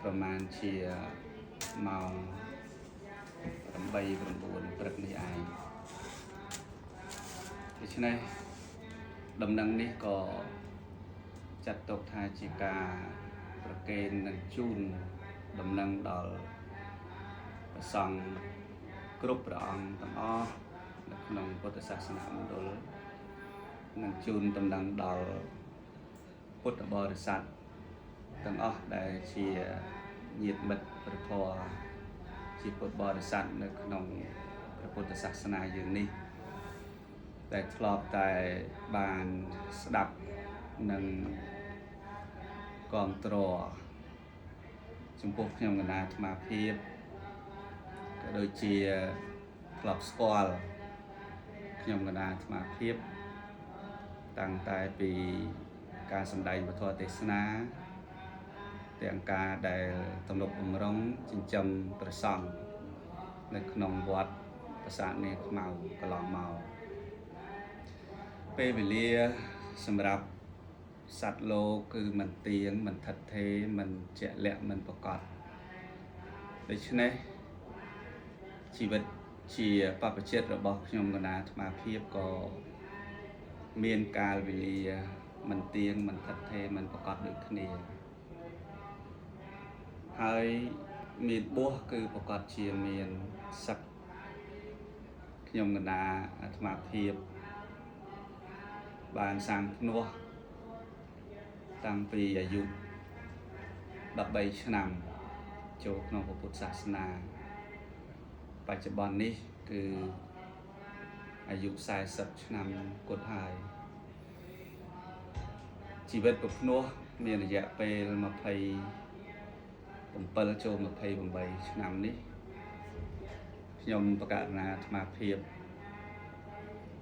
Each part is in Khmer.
ប្រមាណជាម៉ោង8 9ព្រឹកនេះឯងដូច្នេះដំណឹងនេះក៏ចាត់ទុកថាជាការប្រគេននិងជូនដំណឹងដល់ព្រះសង្ឃគ្រប់ព្រះអង្គទាំងអស់នៅក្នុងពុទ្ធសាសនមណ្ឌលនិងជូនដំណឹងដល់ពុទ្ធបរិស័ទទាំងអស់ដែលជាញាតិមិត្តព្រះធម៌ជាពុទ្ធបរិស័ទនៅក្នុងព្រះពុទ្ធសាសនាយើងនេះដែលធ្លាប់តែបានស្ដាប់និងគាំទ្រចំពោះខ្ញុំកណាអាត្មាភាពក៏ដូចជាធ្លាប់ស្គាល់ខ្ញុំកណាអាត្មាភាពតាំងតែពីការសម្ដែងពធទេសនាទាំងការដែលទំនុកបំរុងចិញ្ចឹមព្រះសង្ឃនៅក្នុងវត្តប្រាសាទនាងខ្មៅកន្លងមកពេលវេលាសម្រាប់សត្វលោកគឺមិនទៀងមិនថិតថេរមិនជាក់លាក់មិនប្រកបដូច្នេះជីវិតជាបព្វជិតរបស់ខ្ញុំកណាអាត្មាភាពក៏មានកាលវេលាមិនទៀងមិនថិតថេរមិនប្រកបដូចគ្នាហើយមានបួសគឺប្រកបជាមានសឹកខ្ញុំកណាអាត្មាភាពបានសាងភ្នោះតាំងពីអាយុ13ឆ្នាំចូលក្នុងពុទ្ធសាសនាបច្ចុប្បន្ននេះគឺអាយុ40ឆ្នាំគត់ហើយជីវិតប្រភ្នោះមានរយៈពេល27ចូល28ឆ្នាំនេះខ្ញុំបកករណាអាត្មាភាព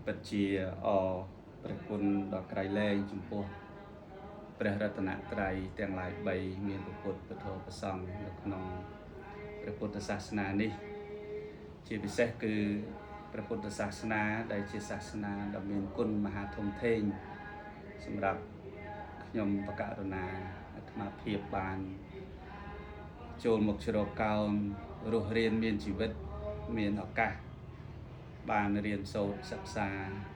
ពិតជាអរព្រះគុណដល់ក្រៃលែងចំពោះព្រះរតនត្រ័យទាំងឡាយ3មានព្រះពុទ្ធពធព្រះសង្ឃនៅក្នុងព្រះពុទ្ធសាសនានេះជាពិសេសគឺព្រះពុទ្ធសាសនាដែលជាសាសនាដ៏មានគុណមហាធំធេងសម្រាប់ខ្ញុំបកករណាអាត្មាភាពបានចូលមកជ្រកកោនរស់រៀនមានជីវិតមានឱកាសបានរៀនសូត្រសិក្សា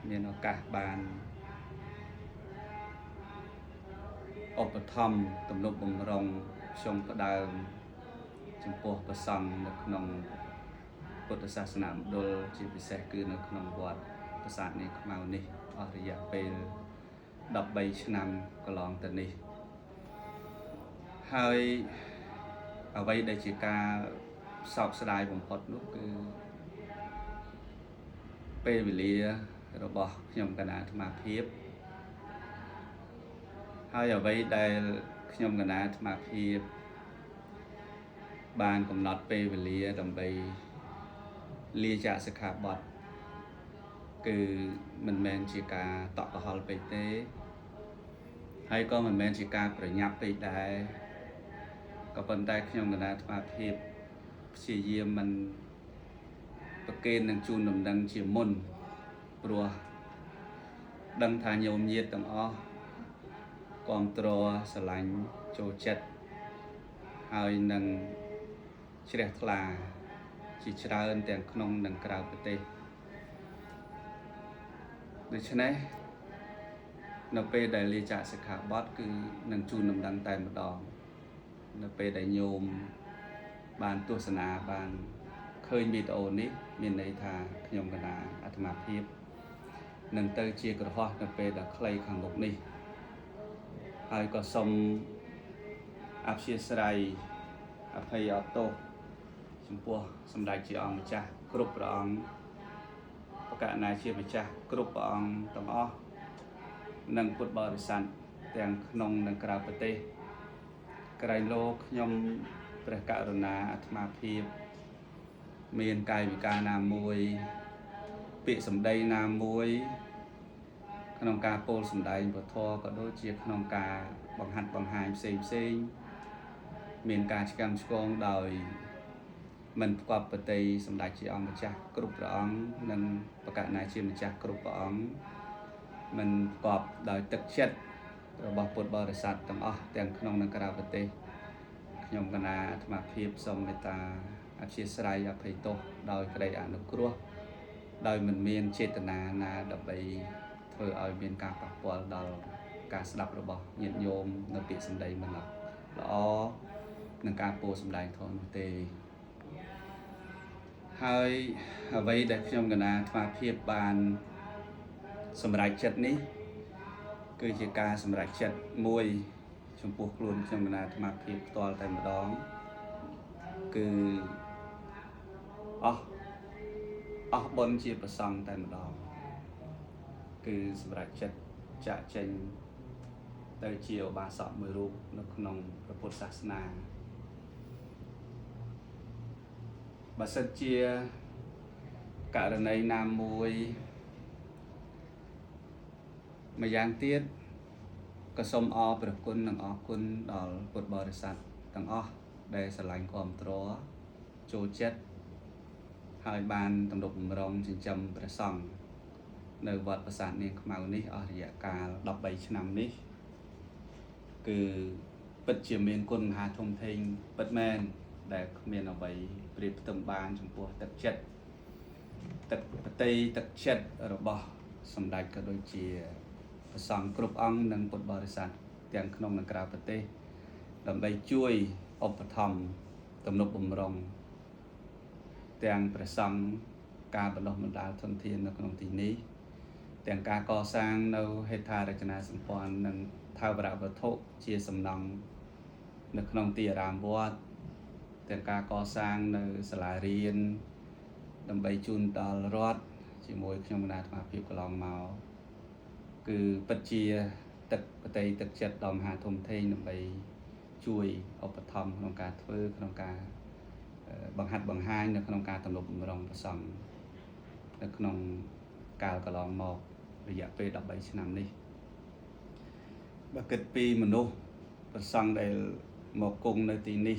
មានឱកាសបានឧបត្ថម្ភទំនុកបំរុងខ្ញុំផ្ដើមចំពោះព្រះសង្ឃនៅក្នុងពុទ្ធសាសនាមណ្ឌលជាពិសេសគឺនៅក្នុងវត្តប្រាសាទនាងខ្មៅនេះអស់រយៈពេល13ឆ្នាំកន្លងទៅនេះហើយអ្វីដែលជាការសោកស្ដាយបំផុតនោះគឺពេលវេលារបស់ខ្ញុំកណាអាត្មាភាពហើយអ្វីដែលខ្ញុំកណាអាត្មាភាពបានកំណត់ពេលវេលាដើម្បីលាចាកសិក្ខាបទគឺមិនមែនជាការតក់ក្រហល់ពេកទេហើយក៏មិនមែនជាការប្រញាប់ពេកដែរក៏ប៉ុន្តែខ្ញុំកណាអាត្មាភាពព្យាយាមមិនប្រគេននឹងជូនដំណឹងជាមុនព្រោះដឹងថាញោមញាតិទាំងអស់គាំទ្រស្រឡាញ់ចូលចិត្តហើយនឹងជ្រះថ្លាជាច្រើនទាំងក្នុងនិងក្រៅប្រទេសដូច្នេះនៅពេលដែលលាចាកសិក្ខាបទគឺនឹងជូនដំណឹងតែម្ដងនៅពេលដែលញោមបានទស្សនាបានឃើញវីដេអូនេះមានន័យថាខ្ញុំកណាអាត្មាភាពនឹងទៅជាក្រហោះនៅពេលដ៏ខ្លីខាងមុខនេះហើយក៏សូមអព្យាស្រ័យអភ័យអទោសចំពោះសម្ដេចជាអង្គម្ចាស់គ្រប់ព្រះអង្គបកណាជាម្ចាស់គ្រប់ព្រះអង្គទាំងអស់និងពុទ្ធបរិស័ទទាំងក្នុងនិងក្រៅប្រទេសក្រៃលោកខ្ញុំព្រះករុណាអាត្មាភាពមានកាយវិការណាមួយពាក្យសម្ដីណាមួយក្នុងការពោលសម្ដែងពធក៏ដូចជាក្នុងការបង្ហាត់បង្ហាញផ្សេងផ្សេងមានការឆ្កាំឆ្គងដោយមិនផ្គប់ប្រតិសម្ដេចជាអង្គម្ចាស់គ្រប់ព្រះអង្គនិងបកណាជាម្ចាស់គ្រប់ព្រះអង្គមិនផ្គប់ដោយទឹកចិត្តរបស់ពុទ្ធបរិស័ទទាំងអស់ទាំងក្នុងនិងក្រៅប្រទេសខ ខ្ញុំកណាអាត្មាភាពសូមមេត្តាអធ្យាស្រ័យអភ័យទោសដោយក្តីអនុគ្រោះដោយមិនមានចេតនាណាដើម្បីធ្វើឲ្យមានការប៉ះពាល់ដល់ការស្ដាប់របស់ញាតិញោមនៅពាក្យសម្ដីមិនល្អនិងការពោលសម្ដែងធម៌នោះទេហើយអ្វីដែលខ្ញុំកណាអាត្មាភាពបានសម្រេចចិត្តនេះគឺជាការសម្រេចចិត្តមួយចំពោះខ្លួនខ្ញុំកណាអាត្មាភាពផ្ទាល់តែម្ដងគឺអស់អស់បុណ្យជាប្រសង់តែម្ដងគឺសម្រេចចិត្តចាក់ចេញទៅជាឧបាសកមួយរូបនៅក្នុងព្រះពុទ្ធសាសនាបើសិនជាករណីណាមួយម្យ៉ាងទៀតក៏សូមអរព្រះគុណនិងអរគុណដល់ពុទ្ធបរិស័ទទាំងអស់ដែលស្រឡាញ់គាំទ្រចូលចិត្តហើយបានទំនុកបំរុងចិញ្ចឹមព្រះសង្ឃនៅវត្តប្រាសាទនាងខ្មៅនេះអស់រយៈកាល13ឆ្នាំនេះគឺពិតជាមានគុណមហាធំធេងពិតមែនដែលគ្មានអ្វីប្រៀបផ្ទឹមបានចំពោះទឹកចិត្តទឹកបតីទឹកចិត្តរបស់សម្ដេចក៏ដូចជាព្រះសង្ឃគ្រប់អង្គនិងពុទ្ធបរិស័ទទាំងក្នុងនិងក្រៅប្រទេសដើម្បីជួយឧបត្ថម្ភទំនុកបំរុងទាំងព្រះសង្ឃការបណ្ដុះបណ្ដាលធនធាននៅក្នុងទីនេះទាំងការកសាងនៅហេដ្ឋារចនាសម្ព័ន្ធនិងថាវរវត្ថុជាសំណង់នៅក្នុងទីអារាមវត្តទាំងការកសាងនៅសាលារៀនដើម្បីជូនដល់រដ្ឋជាមួយខ្ញុំគណៈអាត្មាភាពកន្លងមកគឺពិតជាទឹកបតីទឹកចិត្តដ៏មហាធំធេងដើម្បីជួយឧបត្ថម្ភក្នុងការធ្វើក្នុងការបង្ហាត់បង្ហាញនៅក្នុងការទំនុកបំរុងព្រះសង្ឃនៅក្នុងកាលកន្លងមករយៈពេល13ឆ្នាំនេះបើគិតពីមនុស្សព្រះសង្ឃដែលមកគង់នៅទីនេះ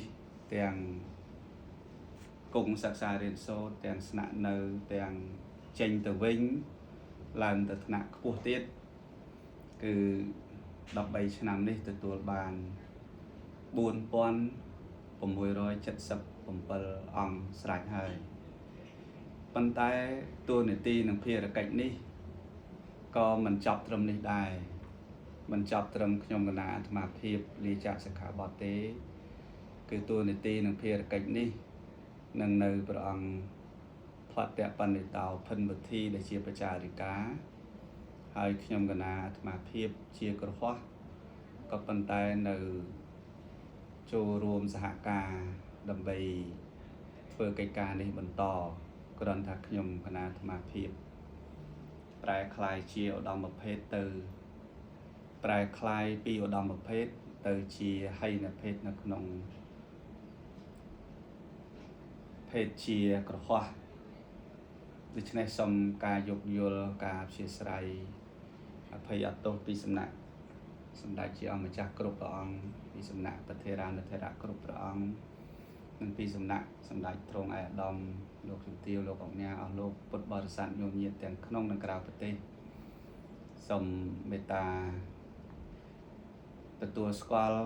ទាំងគង់សិក្សារៀនសូត្រទាំងស្នាក់នៅទាំងចេញទៅវិញឡើងទៅថ្នាក់ខ្ពស់ទៀតគឺ13ឆ្នាំនេះទទួលបាន4677អង្គស្រេចហើយប៉ុន្តែតួនាទីនិងភារកិច្ចនេះក៏មិនចប់ត្រឹមនេះដែរមិនចប់ត្រឹមខ្ញុំកណាអាត្មាភាពលាចាកសិក្ខាបទទេគឺតួនាទីនិងភារកិច្ចនេះនឹងនៅព្រះអង្គភត្តបណ្ឌិតោភិនវុធីដែលជាបចារិកាហើយខ្ញុំកណាអាត្មាភាពជាគ្រហស្ថក៏ប៉ុន្តែនៅចូលរួមសហការដើម្បីធ្វើកិច្ចការនេះបន្តគ្រាន់ថាខ្ញុំកណាអាត្មាភាពប្រែក្លាយជាឧត្តមភេទទៅប្រែក្លាយពីឧត្តមភេទទៅជាហីនភេទនៅក្នុងភេទជាគ្រហស្ថដូច្នេះសូមការយោគយល់ការអធ្យាស្រ័យអភ័យអទោសពីសំណាក់សម្ដេចជាអង្គម្ចាស់គ្រប់ព្រះអង្គពីសំណាក់ប្រធេរានុធរៈគ្រប់ព្រះអង្គនិងពីសំណាក់សម្ដេចទ្រង់ឯកឧត្តមលោកជំទាវលោកអង្គញាអស់លោកពុទ្ធបរិស័ទញោមញាតិទាំងក្នុងនិងក្រៅប្រទេសសូមមេត្តាទទួលស្គាល់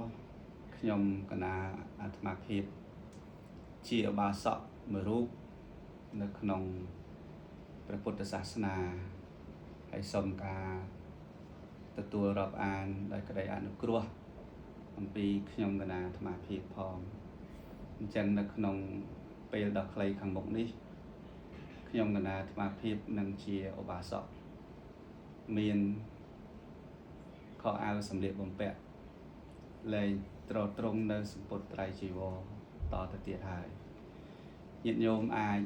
ខ្ញុំកណាអាត្មាភាពជាឧបាសកមួយរូបនៅក្នុងព្រះពុទ្ធសាសនាហើយសូមការទទួលរាប់អានដោយក្តីអនុគ្រោះអំពីខ្ញុំកណាអាត្មាភាពផងអញ្ចឹងនៅក្នុងពេលដ៏ខ្លីខាងមុខនេះខ្ញុំកណាអាត្មាភាពនឹងជាឧបាសកមានខោអាវសម្លៀកបំពាក់លែងត្រត្រង់នៅសម្ពុតត្រៃជីវរតទៅទៀតហើយញាតិញោមអាច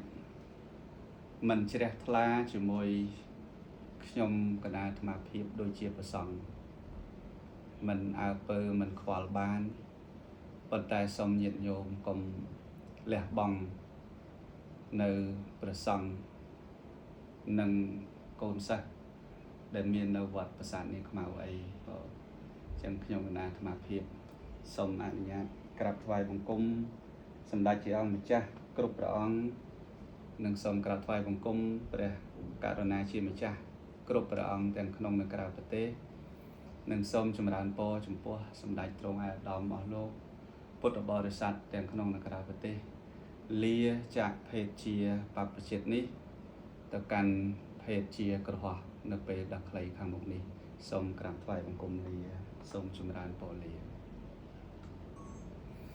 មិនជ្រះថ្លាជាមួយខ្ញុំកណាអាត្មាភាពដូចជាព្រះសង្ឃមិនអើពើមិនខ្វល់បានប៉ុន្តែសូមញាតិញោមកុំលះបង់នៅព្រះសង្ឃនិងកូនសិស្សដែលមាននៅវត្តប្រាសាទនាងខ្មៅអីក៏ចឹងខ្ញុំកណាអាត្មាភាពសូមអនុញ្ញាតក្រាបថ្វាយបង្គំសម្ដេចជាអង្គម្ចាស់គ្រប់ព្រះអង្គនិងសូមក្រាបថ្វាយបង្គំព្រះករុណាជាម្ចាស់គ្រប់ព្រះអង្គទាំងក្នុងនិងក្រៅប្រទេសនិងសូមចម្រើនពរចំពោះសម្ដេចទ្រង់ឯកឧត្តមអស់លោក ពុទ្ធបរិស័ទទាំងក្នុងនិងក្រៅប្រទេសលាចាកភេទជាបព្វជិតនេះទៅកាន់ភេទជាគ្រហស្ថនៅពេលដ៏ខ្លីខាងមុខនេះសូមក្រាបថ្វាយបង្គំលាសូមចម្រើនពរលា។